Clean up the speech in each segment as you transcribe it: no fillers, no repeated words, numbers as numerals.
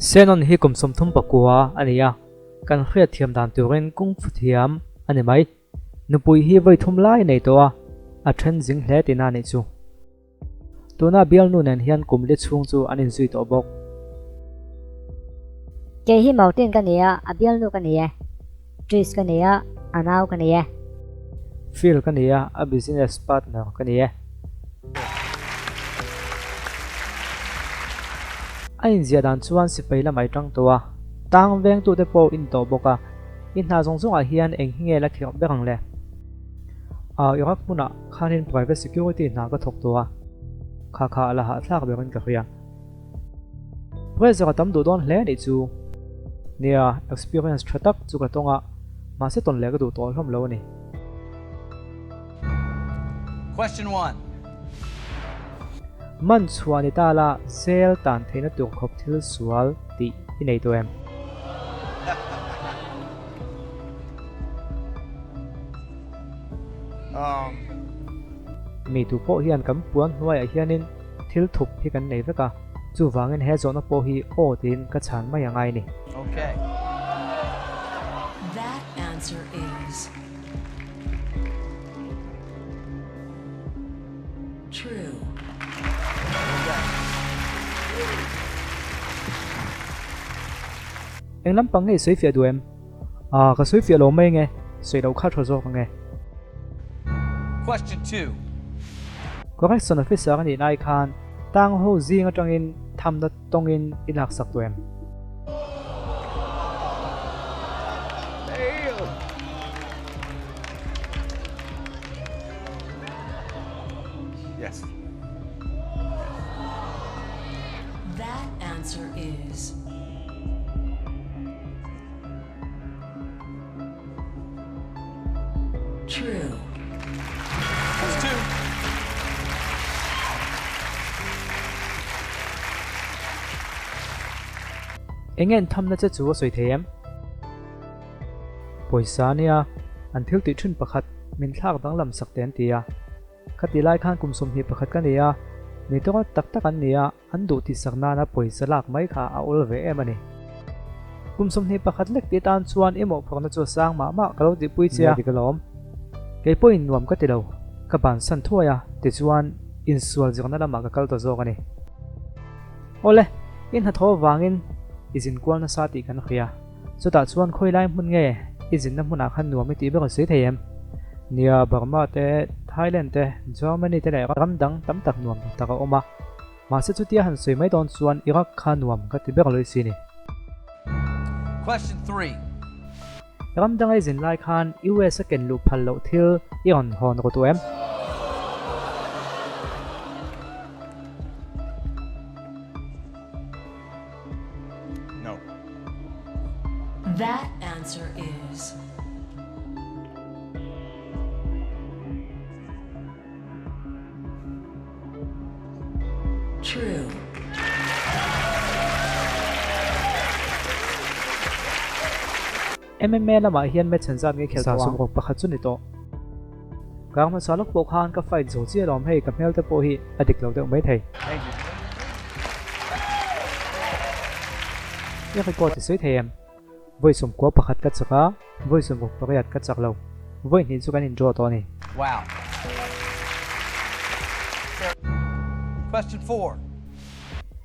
Senon hi kum 39 a ni a, kan hriatthiam dan turin kungfu thiam a ni mai. Nupui hi vawi thum lai nei tawh a, a then zing hle tihna a nih chu. Tuna bialnu nen hian kum li chhung chu an inzui tawh bawk. Kei hi Martin ka ni a, a bialnu ka ni e. Trish ka ni a, a nau ka ni e. Phil ka ni a, a business partner ka ni e. A inziah dan chuan sipai lamah i tang tawh a, tang vengtute pawh i ni tawh bawk a. I hna zawng zawngah hian eng hi nge la khirh ber ang le? A, Iraq hmunah khanin private security hna ka thawk tawh a, kha kha a la hahthlak berin ka hria. Pressure a tam duh dawn hle anih chu. Nia, experience tha tak chu ka tawng a, mahse tawn leh ka duh tawh hlawm lo a ni. Question one. Man chhuah ni ta la, zel tan theihna tur khawp thil sual tih i nei tawh em? Mi tu pawh hian kan puan hnuaiah hianin thil thup hi kan nei vek a, chuvangin he zawhna pawh hi aw tiin ka chhan mai a ngai ni. That answer is true. Eng lampang nge i sawi fiah duh em? Aaa ka sawi fiah lo mai nge, sawi loh kha tha zawk ange. Question 2. Correction officer a nih lai khan tang ho zing atangin thamna tawngin i laksak tawh em? Yes. That answer is. True. That's two. Eng en thamna che chu a sawi thei em? Pawisa ania, an thil tih thin pakhat min thlak danglam sak te an ti a. Khati lai khan kum 21 ka ni a, mi tawng tak tak an ni a, An duh tihsak nana pawisa lak mai kha a awl ve em a ni. Kum 21 lek tih atan chuan i mawhphurhna chu a sang mah mah ka lo tihpui che a. Nia dik alawm. Kei pawhin nuam ka ti lo. Ka bansan thuai a, tichuan insual zirna lamah ka kal ta zawk a ni. Awle, i hnathawh avangin i zin kual nasa tih kan hria. Chutah chuan khawi lai hmun nge i zinna hmunah khan nuam i tih ber a sawi thei em? Nia, Burma te, Thailand te, Germany te leh ram dang tam tak nuam tak a awm a. Mahse chutia han sawi mai dawn chuan Iraq kha nuam ka ti ber lo i si ni. Question 3. Ram danga i zin lai khan US a ken luh phal loh thil i rawn hawn rawh duh em? No. That answer is. True. MMA lamah hian match an zat nge khel tawh ang. 61 chu ni tawh. Kang hmasa lawk pawh khan ka fight zo chiah alawm hei ka hmel te pawh hi a dik lo deuh mai thei. I record i sawi thei em? Vawi 91 ka chak a, vawi 68 ka chak lo. Vawi hnih chu kan in draw tawh a ni. Wow. Question 4.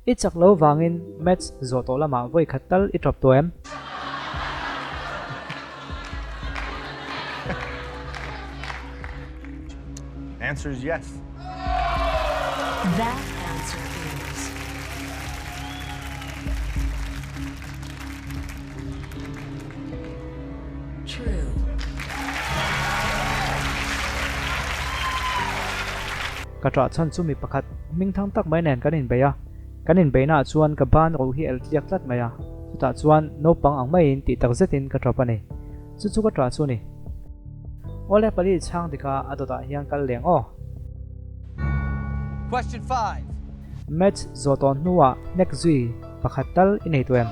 I chak lo vangin match zawh tawh lamah vawi khat tal i tawp tawh em? Answer is yes. That answer is. True. Ka ṭah chhan chu mi pakhat hmingthang tak mai nen kan inbei a, kan inbeihnaah chuan ka ban ro hi el tliak tlat mai a, chutah chuan naupang ang maiin tih tak zetin ka ṭap a ni. Chu chu ka ṭah chu a ni. Awle pali chhang dika a dawtah hian kal leng aw. Question 5. Match zawh tawh hnuah hnek zui pakhat tal i nei tawh em?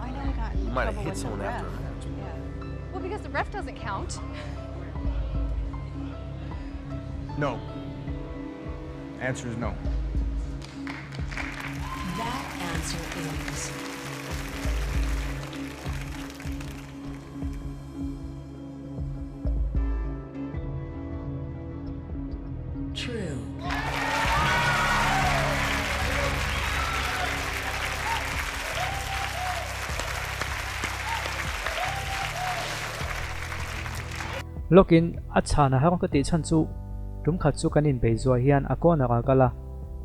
I know I got in You might have trouble hit with the someone after ref. a match. Yeah. Well, because the ref doesn't count. No. Answer is no. That answer is true. Lawkin a chhan a har ka tih chhan chu tum khat chu kan inbei zuah hian a corner ah kal a,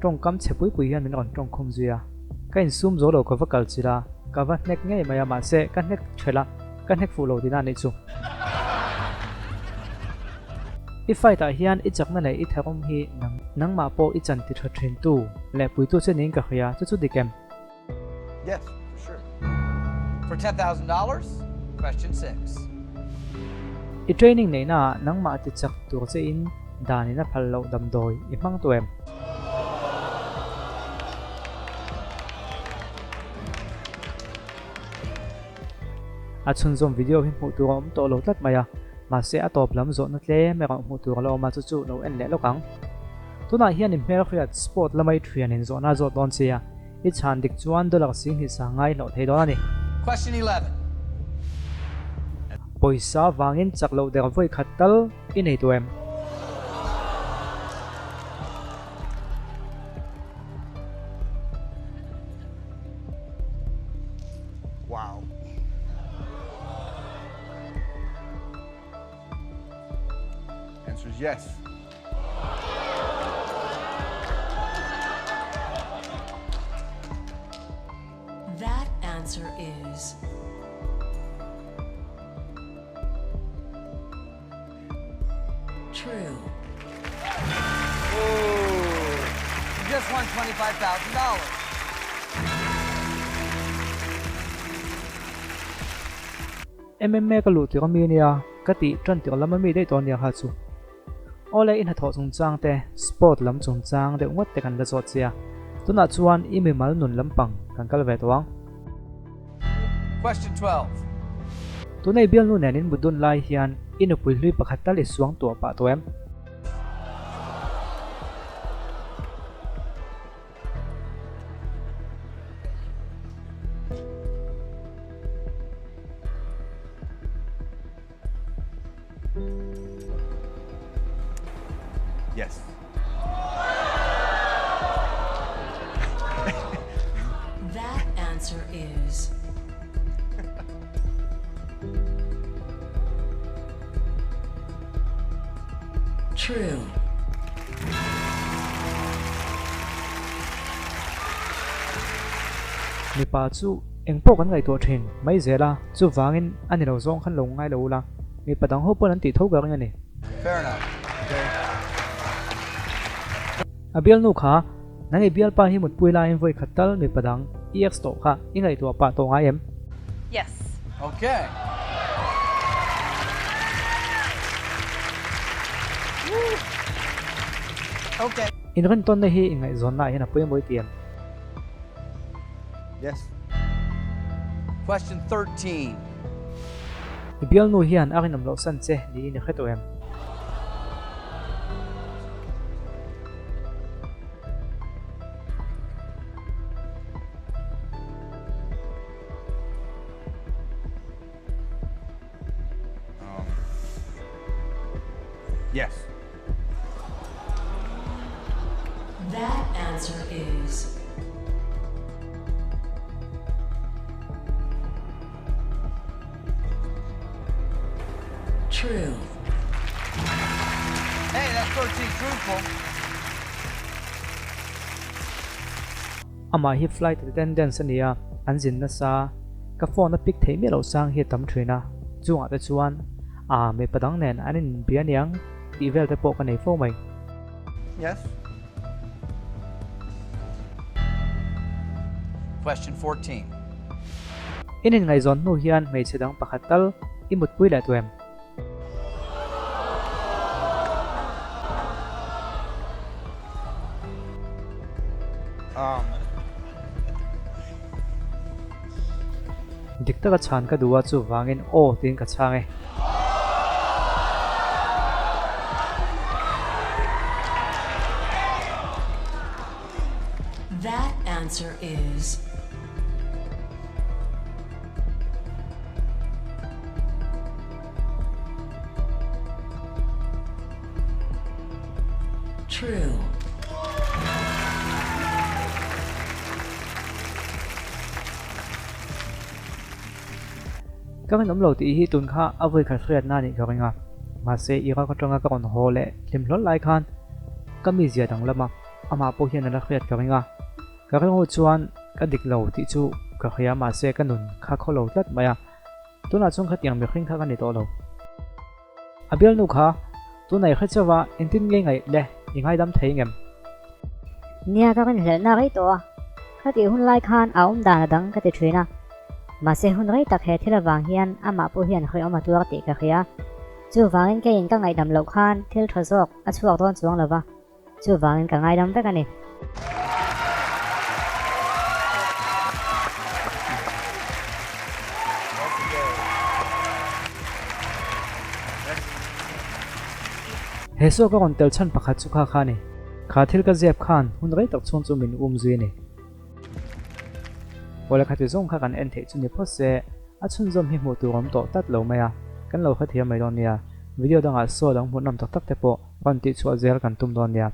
tawngkam chhe pui pui hian min rawn tawng khum zui a. Ka insum zo lo ka va kal chilh a, ka va hnek ngei mai a mahse ka hnek thelh a, ka hnek fuh lo tihna a nih chu. I fight ah hian i chakna leh i tharum hi nang nangmah pawh i chan ti tha thin tu leh puitu che niin ka hria, chu chu dik em? Yes, for sure. For $10,000, question 6. I training neihna ah nangmah ti chak tur che in dan in a phal loh damdawi i hmang tu em? A chhunzawm video hi hmuh tur a awm tawh lo tlat mai a, mahse a tawp lam zawhna tlem erawh hmuh tur a la awm a, chu chu lo en leh lawk ang. Tunah hian i hmelhriat sport lama i thian in zawhna a zawt dawn che a, i chhan dik chuan dollar 20,000 sang ngai hlauh thei dawn a ni. Question 11. Pawisa vangin chak loh der vawi khat tal i nei tawh em? Wow. Answer is yes. That answer is true. You just won $25,000. MMA ka luh tirh ami ania, ka tih tan tirh lam ami daih tawh ania kha chu. Awle i hnathawh chungchang te, sport lam chungchang deuh ngawt te kan la zawt che a, tunah chuan i mimal nun lampang kan kal ve tawh ang. Question 12. Tunei bialnu nen in mutdun lai hian i nupui hlui pakhat tal i suang tuah pah tawh em? Yes. That answer is true. Mipa chu eng pawh kan ngaihtuah thin mai zel a, chuvangin a ni lo zawng khan lo ngai lo ula, mipa dang ho pawn an tih tho ka ring a ni. Fair enough. Okay. A bialnu kha, nang i bialpa hi mutpui laiin vawi khat tal mipa dang i ex tawh kha i ngaihtuah pah tawh ngai em? Yes. Okay. Okay. Inrintawnna hi ingaihzawnna ah hian a pawimawh i ti em? Yes. Question 13. I bialnu hian a rinawm loh san che niin i hre tawh em? Yes. That answer is true. Hey, that's 13 truthful. Amah hi flight attendants a ni a, an zin nasa. Ka phone a pick theih miah loh sang hi a tam thin a, chungah te chuan aa mipa dang nen an inbia aniang tih vel te pawh ka nei fo mai. Yes. Question 14. In inngaihzawn hnu hian hmeichhe dang pakhat tal i mutpui leh tu em? Dik taka chhan ka duh a chuvangin aw tiin ka chhang e. That answer is. True. Ka rinawm lo tih hi tun kha a vawi khat hriatna a nih ka ring a, mahse Iraq atanga ka rawn haw leh hlim hlawl lai khan ka mizia danglam a, amah pawh hian a la hriat ka ring a. Ka rilru chuan ka dik lo tih chu ka hria mahse ka nun kha khaw lo tlat mai a, tunah chuan khatiang mihring kha ka ni tawh lo. A bialnu kha tunah i hre chauh a, engtin nge ngaih le i ngaidam thei ngem? Nia ka rinhlelhna rei tawh a, ka tih hun lai khan a awm dan a dang ka ti thin a, mahse hun rei tak he thil avang hian amah pawh hian hrehawm a tuar tih ka hria. Chuvangin keiin ka ngaihdam loh khan thil tha zawk a chhuak dawn chuang lo va. Chuvangin ka ngaidam vek a ni. He saw ka rawn tel chhan pakhat chu kha kha a ni. Kha thil ka ziap khan hun rei tak chhung chu min um zui a ni. Awle khati zawng kha kan en theih chu ni phawt se, a chhunzawm hi hmuh tur awm tawh tlat lo mai a, kan lo hrethiam mai dawn nia. Video dangah saw dang hmuhnawm tak tak te pawh rawn tihchhuah zel kan tum dawn nia.